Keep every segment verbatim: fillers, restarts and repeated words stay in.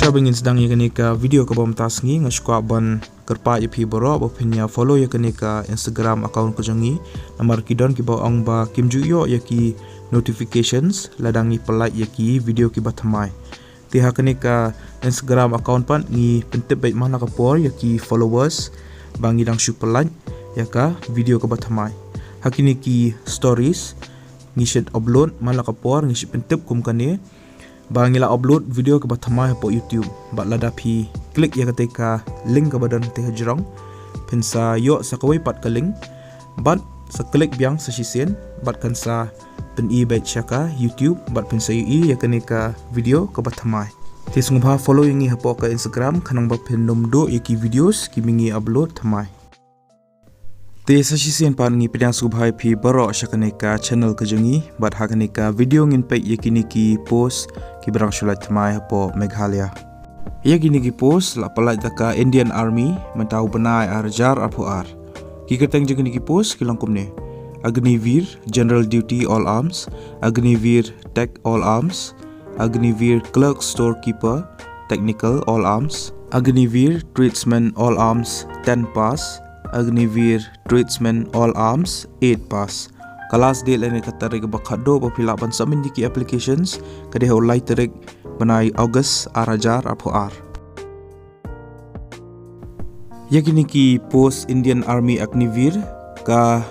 Haba ngin sdang ïa kane ka video kaba mynta sngi, nga sngewkwah ban kyrpad ïa phi baroh ba phin ïa follow ïa kane ka Instagram account ka jong ngi. Namar ki don kiba ong ba kim ju ïoh ïa ki notifications lada ngi pynlait ïa ki video kiba thymmai. Te ha kane ka Instagram account pat ngi pyntip beit man la ka por ïa ki followers ba ngi dang shu pynlait ïa ka video kaba thymmai. Ha kine ki stories ngi shu upload man la ka por, ngi shu pyntip kum kane ba ngi la upload video kaba thymmai hapoh YouTube. Bad lada phi click ïa kata ka link kaba don te hajrong, phin sa ïoh sa kawei pat ka link, bad sa click biang sa shisien, bad kan sa pyni beit sha ka YouTube, bad phin sa ïohi ïa kane ka video kaba thymmai. Te sngewbha follow ïa ngi hapoh ka Instagram, khnang ba phin nym duh ïa ki videos kiba ngi upload thymmai. Te sa shisien pat ngi pdiang sngewbha ïa phi baroh sha kane ka channel ka jong ngi, bad ha kane ka video ngin peit ïa kine ki post kiba dang shu lait thymmai hapoh Meghalaya. Ïa kine ki post la pynlait da ka Indian Army mynta u bnai ar hajar arphew ar. Ki kyrteng jong kine ki post ki long kumne: Agniveer, General Duty, All Arms; Agniveer Tech, All Arms; Agniveer Clerk, Storekeeper, Technical, All Arms; Agniveer Tradesman, All Arms, ten pass; Agniveer Tradesman, All Arms, eight pass. Ka last date lane ka tarik ba khatduh ba phi lah ban submit ïa ki applications ka dei ha u lai tarik bnai August ar hajar arphew ar. Ïa kine ki post Indian Army Agniveer, ka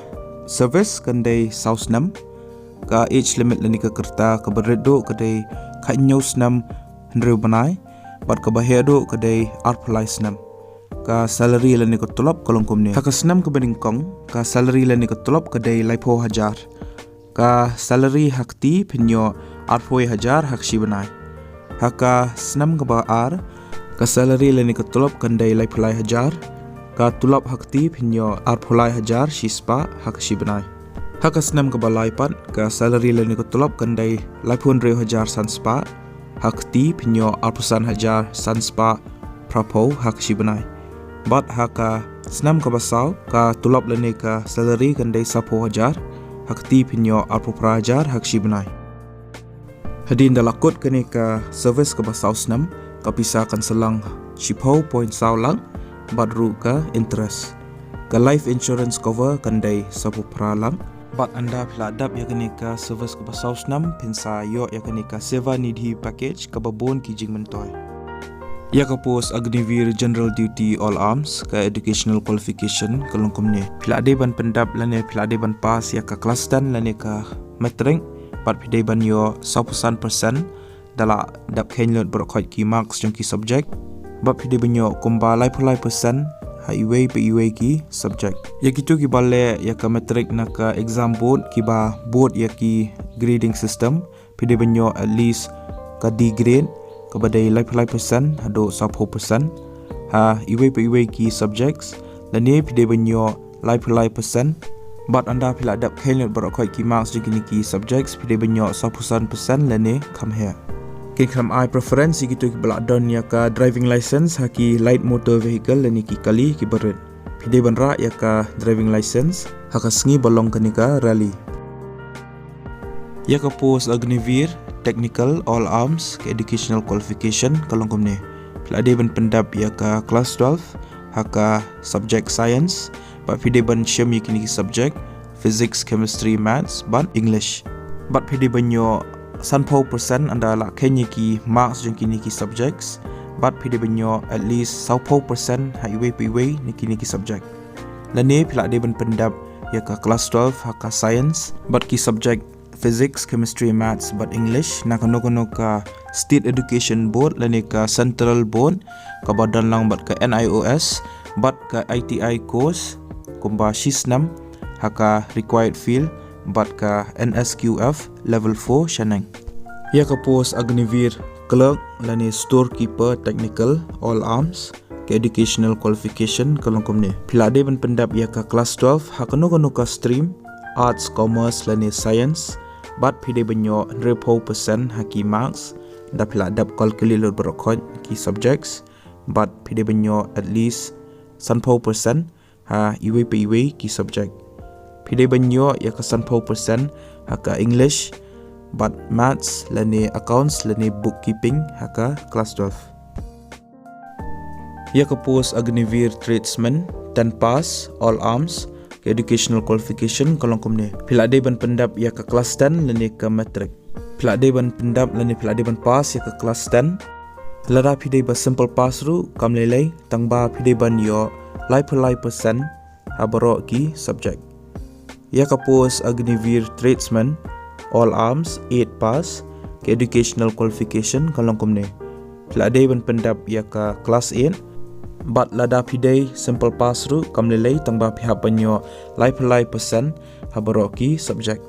service kan dei saw snem, ka age limit lane ka rta kaba rit duh ka dei khathynñiew snem hynriew bnai, bad kaba heh duh ka dei arphew lai snem. Ka salary lane ka tulop ka long kumne: ha ka snem kaba nyngkong, ka salary lane ka tulop ka dei laiphew hajar. Ka salary ha kti phin ïoh arphew hajar ha ka shi bnai. Ha ka snem kaba ar, ka salary lane ka tulop kan dei laiphew lai hajar. Ka tulop ha kti phin ïoh arphew lai hajar shi spah ha ka shi bnai. Ha ka snem kaba lai pat, ka salary lane ka tulop kan dei laiphew hynriew hajar san spah. Ha kti phin ïoh arphew san hajar san spah phraphew ha ka shi bnai. Bad ha ka snem kaba saw, ka tulop lane ka salary kan dei sawphew hajar. Ha kti phin ïoh arphew phra hajar ha ka shi bnai. Hadien da la kut kane ka service kaba saw snem, ka pisa kan sa long shiphew point saw lak, bad ruh ka interest. Ka life insurance cover kan dei sawphew phra lak. Bad ynda phi la dep ïa kane ka service kaba saw snem, phin sa ïoh ïa kane ka Seva Nidhi package kaba bun ki jingmyntoi. Ïa ka post Agniveer General Duty All Arms, ka educational qualification ka long kumne: phi la dei ban pyndep lane phi la dei ban pass ïa ka class ten lane ka matric, bad phi dei ban ïoh sawphew san percent da la dap kheiñ lut baroh khoit ki marks jong ki subject. Bad phi dei ban ïoh kumba laiphew lai percent ha iwei pa iwei ki subject. Ïa kito kiba leh ïa ka matric na ka exam board, kiba bud ïa ki grading system, phi dei ban ïoh at least ka D grade, kaba dei laiphew lai percent haduh sawphew percent ha iwei pa iwei ki subjects. Lane phi dei ban ïoh laiphew lai percent. Bad ynda phi la dap kheiñ lut baroh khoit ki marks jong kine ki subjects, phi dei ban ïoh sawphew san percent lane kham heh. Ki khlem ai preference ïa kito kiba la don ïa ka driving license ha ki light motor vehicle lane ki kali kiba rit. Phi dei ban rah ïa ka driving license ha ka sngi ba long kane ka rally. Ïa ka post Agniveer Technical All Arms, ka educational qualification ka long kumne: phi la dei ban pyndep ïa ka class twelve ha ka subject science, bad phi dei ban shim ïa kine ki subject physics, chemistry, maths bad English. Bad phi dei ban ïoh sanphew percent ynda la kheiñ ïa ki marks jong kine ki subjects. Bad phi dei ban ïoh at least sawphew percent ha iwei pa iwei na kine ki subject. Lane phi la dei ban pyndep ïa ka class twelve ha ka science bad ki subject physics, chemistry, maths bad English na kano kano ka state education board lane ka central board kaba don lang bad ka N I O S, bad ka I T I course kumba shi snem ha ka required field, bad ka N S Q F level four shaneng. Ïa ka post Agniveer Clerk lane Storekeeper Technical All Arms, ka educational qualification ka long kumne: phi la dei ban pyndep ïa ka class twelve ha kano kano ka stream, arts, commerce lane science, bad phi dei ban ïoh hynriewphew percent ha ki marks da phi la dep calculate lut baroh khoit ki subjects, bad phi dei ban ïoh at least sanphew percent ha iwei pa iwei ki subject. Phi dei ban ïoh ïa ka sanphew percent ha ka English bad maths lane accounts lane bookkeeping ha ka class twelve. Ïa ka post Agniveer Tradesman, ten pass, all arms, ka educational qualification ka long kumne. Phi la dei ban pyndep ïa ka class ten lane ka matric. Phi la dei ban pyndep lane phi la dei ban pass ïa ka class ten. Lada phi dei ba simple pass ruh kam lei lei, tang ba phi dei ban ïoh laiphew lai percent ha baroh ki subject. Ïa ka post Agniveer Tradesman, all arms, eight pass, ka educational qualification ka long kumne. Phi la dei ban pyndep ïa ka class eight, bad lada phi dei simple pass ruh kam lei lei, tang ba phi hap ban ïoh laiphew lai percent ha baroh ki subject.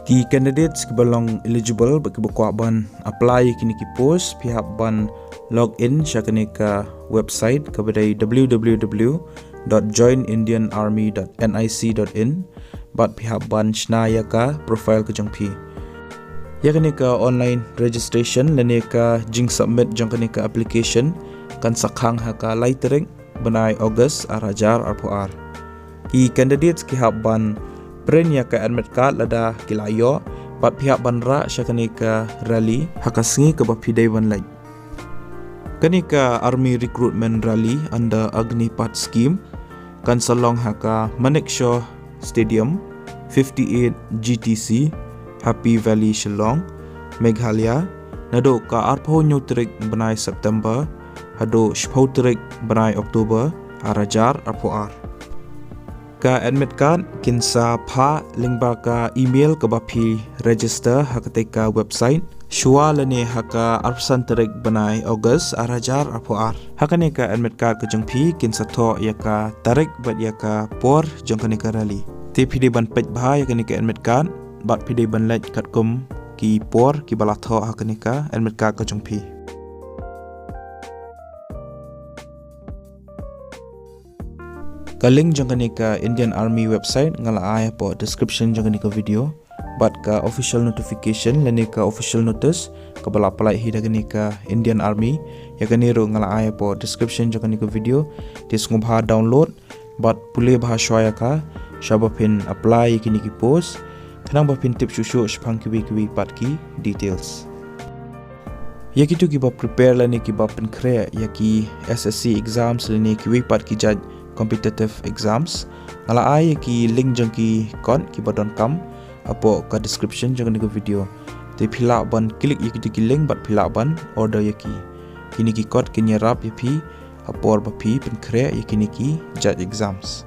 Ki candidates kiba long eligible bad kiba kwah ban apply ïa kine ki post, phi hap ban log in sha kane ka website kaba dei w w w dot join indian army dot n i c dot in, bad phi hap ban shna ïa ka profile ka jong phi. Ïa kane ka online registration lane ka jingsubmit jong kane ka application kan sa khang ha ka lai tarik bnai August ar hajar arphew ar. Ki candidates ki hap ban print ïa ka admit card lada ki la ïoh, bad phi hap ban rah sha kane ka rally ha ka sngi kaba phi dei ban leit. Kane ka Army Recruitment Rally under Agnipath Scheme kan sa long ha ka Manekshaw Stadium, fifty-eight G T C, Happy Valley, Shillong, Meghalaya, naduh ka arphew hynñiew tarik bnai September haduh shiphew tarik bnai October ar hajar arphew ar. Ka admit card kin sa phah lyngba ka email kaba phi register ha katei ka website shuwa lane ha ka arphew san tarik bnai August ar hajar arphew ar. Ha kane ka admit card ka jong phi kin sa thoh ïa ka tarik bad ïa ka por jong kane ka rally. Te phi dei ban peit bha ïa kane ka admit card bad phi dei ban leit katkum ki por kiba la thoh ha kane ka admit card ka jong phi. Ka link jong kane ka Indian Army website nga la ai hapoh description jong kane ka video, bad ka official notification lane ka official notice kaba la pynlait hi da kane ka Indian Army, ïa kane ruh nga la ai hapoh description jong kane ka video. Te sngewbha download bad pule bha shuwa ïa ka shaba phin apply ïa kine ki post, khnang ba phin tip shuh shuh shaphang kiwei kiwei pat ki details. Ïa kito kiba prepare lane kiba pynkhreh ïa ki S S C exams lane kiwei pat ki jait competitive exams, nga la ai ïa ki link jong ki kot kiba donkam hapoh ka description jong kane ka video. Te phi lah ban click ïa kito ki link bad phi lah ban order ïa ki. Kine ki kot kin ïarap ïa phi ha por ba phi pynkhreh ïa kine ki jait exams.